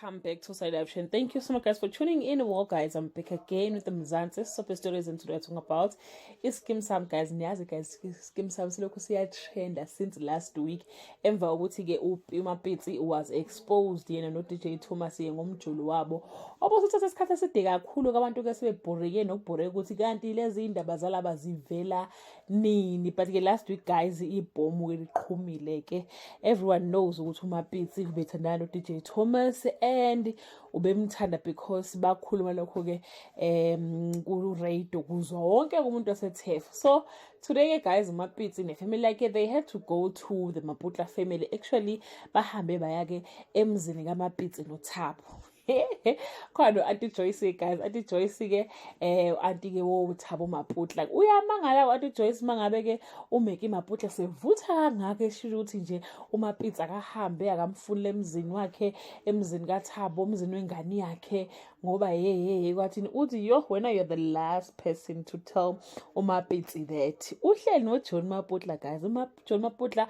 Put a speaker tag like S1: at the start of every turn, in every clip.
S1: Welcome back to Side Action. Thank you so much, guys, for tuning in. Well, guys, I'm back again with the Mzansi Soap Stories, and today we're talking about Skeem Saam, guys. Niyazi, guys, Skeem Saam silokhu siyatrenda since last week emva kokuthi-ke uMapitsi was exposed yena no-DJ Thomas ngomjolo wabo obusuthatha isikhathi eside kakhulu. Abantu-ke sebebhoreke nokubhoreka ukuthi kanti lezi indaba zalaba zivela nini. But-ke last week, guys, ibhomu-ke liqhumile-ke. Everyone knows ukuthi uMapitsi ubethandana no-DJ Thomas and ubemthanda because bakhuluma lokho-ke ku-radio kuzwa wonke umuntu waseTurf. So today-ke, guys, uMapitsi nefamily yakhe, they had to go to the Maputla family. Actually, bahambe baya-ke emzini kaMapitsi noThabo. Khona no-Auntie Joyce, guys. Auntie Joyce-ke, auntie-ke woThabo Maputla, uyamangala u-Auntie Joyce mangabe-ke uMeki Maputla sevutha kangaka, esho ukuthi nje uMapitsi akahambe, akamfunile emzini wakhe, emzini kaThabo, emzini wengane yakhe, ngoba yeyeye kwathini. Uthi, "Yo wena, you're the last person to tell uMapitsi that." Uhleli noJohn Maputla, guys. John Maputla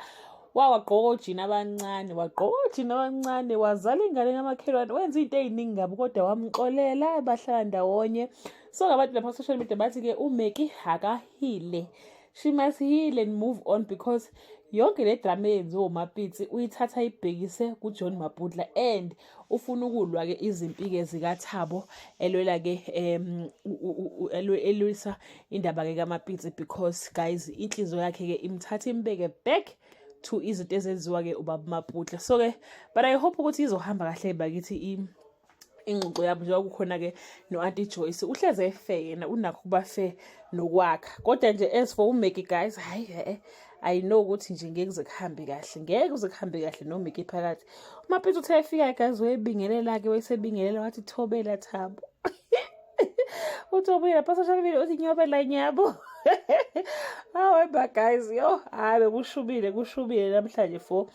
S1: wawagqoka ojini abancane, wagqoka ojini abancane, wazala ingane kamakhelwane, wenza izinto ey'ningi kabi, kodwa wamxolela, bahlala ndawonye. So ngabantu lapha social media bathi-ke uMeki akaheale, she must heal and move on, because yonke le drama eyenziwe uMapitsi uyithatha ibhekise kuJohn Maputla and ufuna ukulwa-ke izimpi-ke zikaThabo, elwela-ke elwisa indaba-ke kaMapitsi, because, guys, inhliziyo yakhe-ke imthatha imbeke back to izinto ezenziwa-ke ubaba Maputla. So-ke, but I hope ukuthi izohamba kahle bakithi ingxoxo yabo, njengoba kukhona-ke no-Auntie Joyce. Uhleze efe yena, unakho ukuba fair nokwakha. Kodwa nje as for uMeki, guys, hhayi, I know ukuthi nje ngeke kuze kuhambe kahle, ngeke kuze kuhambe kahle noMeki phakathi. UMapitsi uthe efika, guys, wayebingelela-ke, wayesebingelela, wathi, "Thobela, Thabo." Uthi obuye lapha social media uthi, "Nyobela nyabo." However, guys, yo, hayi, bekushubile, kushubile namhlanje for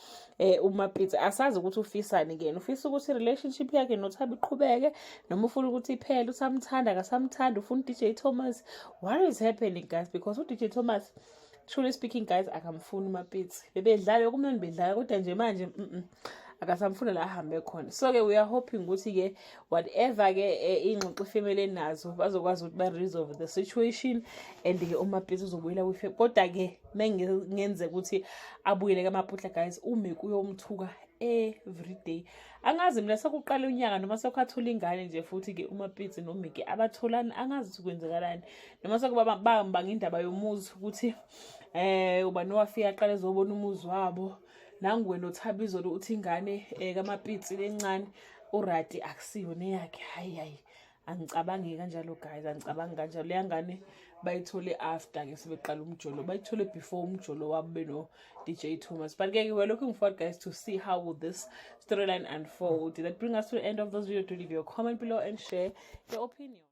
S1: uMapitsi. Asazi ukuthi ufisani kuyena. Ufisa ukuthi relationship yakhe noThabo iqhubeke noma ufuna ukuthi iphele? Usamthanda, akasamthandi? Ufuna uDJ Thomas? What is happening, guys? Because uDJ Thomas, truly speaking, guys, akamfuni uMapitsi. Bebedlala kumnandi, bedlala, kodwa nje manje akasamfuna la ahambe khona. So-ke we are hoping ukuthi-ke whatever-ke iy'ngxoxo ifamily enazo, bazokwazi ukuthi ba-resolve the situation and-ke uMapitsi uzobuyela kwife. Kodwa-ke mengenzeka ukuthi abuyele kaMaputla, guys, uMeki uyomthuka every day. Angazi mina, sekuqala unyaka noma sekwathula ingane nje futhi-ke uMapitsi noMiki abatholani. Angazi ukuthi kwenzekalani, noma sekuba bambanga indaba yomuzi, ukuthi ubani wafika aqala ezobona umuzi wabo. Nanguwe noThabizo lo uthi ingane kaMapitsi lencane uRati akusiyo neyakhe. Hayi, hayi, angicabangi kanjalo, guys, angicabangi kanjalo. Leya ngane bayithole after ke sebeqala umjolo, bayithole before umjolo wabo beno DJ Thomas. But ke we're looking forward, guys, to see how will this storyline unfold. That bring us to the end of this video. Do leave your comment below and share your opinion.